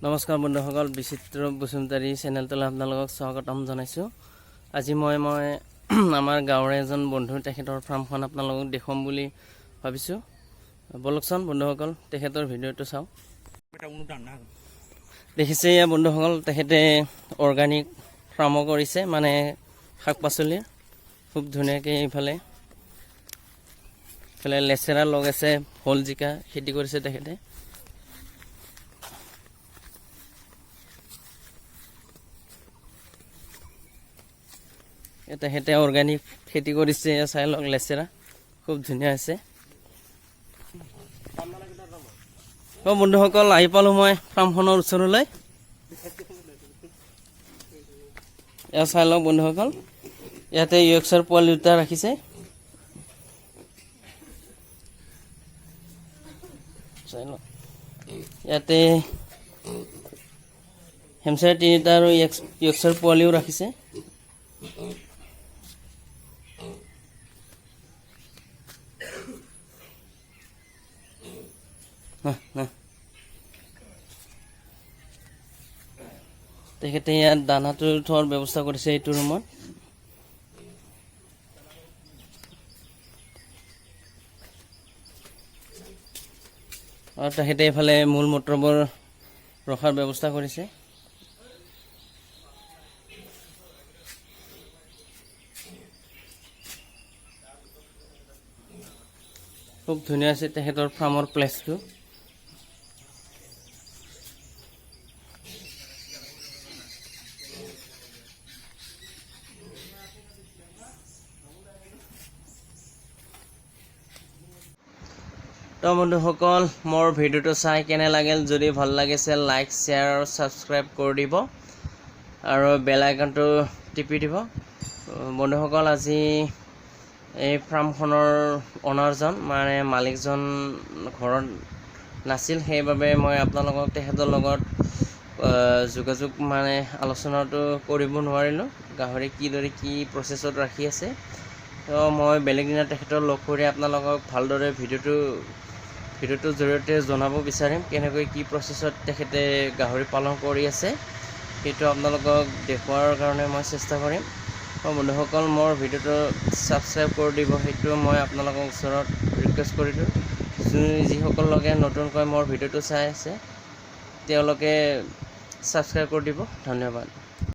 নমস্কাৰ বন্ধুসকল, বিচিত্ৰ বসুমতাৰী চেনেলটোলৈ আপোনালোকক স্বাগতম জনাইছোঁ। আজি মই আমাৰ গাঁৱৰে এজন বন্ধু, তেখেতৰ ফাৰ্মখন আপোনালোকক দেখুৱাম বুলি ভাবিছোঁ। ব'লকচোন বন্ধুসকল, তেখেতৰ ভিডিঅ'টো চাওঁ। দেখিছে এয়া বন্ধুসকল, তেখেতে অৰ্গেনিক ফাৰ্মো কৰিছে, মানে শাক পাচলিৰ খুব ধুনীয়াকৈ। এইফালে ইফালে লেচেৰা লগাইছে, ভোল জিকা খেতি কৰিছে তেখেতে। তেখেতে অৰ্গেনিক খেতি কৰিছে। এয়া চাই লওক, লেচেৰা খুব ধুনীয়া হৈছে। অ' বন্ধুসকল, আহি পালোঁ মই ফাৰ্মখনৰ ওচৰলৈ। এয়া চাই লওক বন্ধুসকল, ইয়াতে য়ৰ্কশ্বায়াৰ পোৱালি দুটা ৰাখিছে। চাই লওক, ইয়াতে হেমচাৰ তিনিটা আৰু য়ৰ্কশ্বায়াৰ পোৱালিও ৰাখিছে। না, না। তেখেতে ইয়াত দানাটো থোৱাৰ ব্যৱস্থা কৰিছে এইটো ৰুমত। আৰু তেখেতে এইফালে মূল মূত্ৰবোৰ ৰখাৰ ব্যৱস্থা কৰিছে। খুব ধুনীয়া আছে তেখেতৰ ফাৰ্মৰ প্লেচটো। তো বন্ধুসকল, মোৰ ভিডিঅ'টো চাই কেনে লাগিল? যদি ভাল লাগিছে, লাইক, শ্বেয়াৰ আৰু ছাবস্ক্ৰাইব কৰি দিব আৰু বেল আইকনটো টিপি দিব। বন্ধুসকল, আজি এই ফাৰ্মখনৰ অ'নাৰজন, মানে মালিকজন ঘৰত নাছিল। সেইবাবে মই আপোনালোকক তেখেতৰ লগত যোগাযোগ, মানে আলোচনাটো কৰিব নোৱাৰিলোঁ, গাহৰি কিদৰে কি প্ৰচেছত ৰাখি আছে। তো মই বেলেগ দিনা তেখেতক লগ কৰি আপোনালোকক ভালদৰে ভিডিঅ'টোৰ জৰিয়তে জনাব বিচাৰিম, কেনেকৈ কি প্ৰচেছত তেখেতে গাহৰি পালন কৰি আছে, সেইটো আপোনালোকক দেখুওৱাৰ কাৰণে মই চেষ্টা কৰিম। বন্ধুসকল, মোৰ ভিডিঅ'টো ছাবস্ক্ৰাইব কৰি দিব, সেইটো মই আপোনালোকৰ ওচৰত ৰিকুৱেষ্ট কৰিলোঁ। যিসকল লোকে নতুনকৈ মোৰ ভিডিঅ'টো চাই আছে, তেওঁলোকে ছাবস্ক্ৰাইব কৰি দিব। ধন্যবাদ।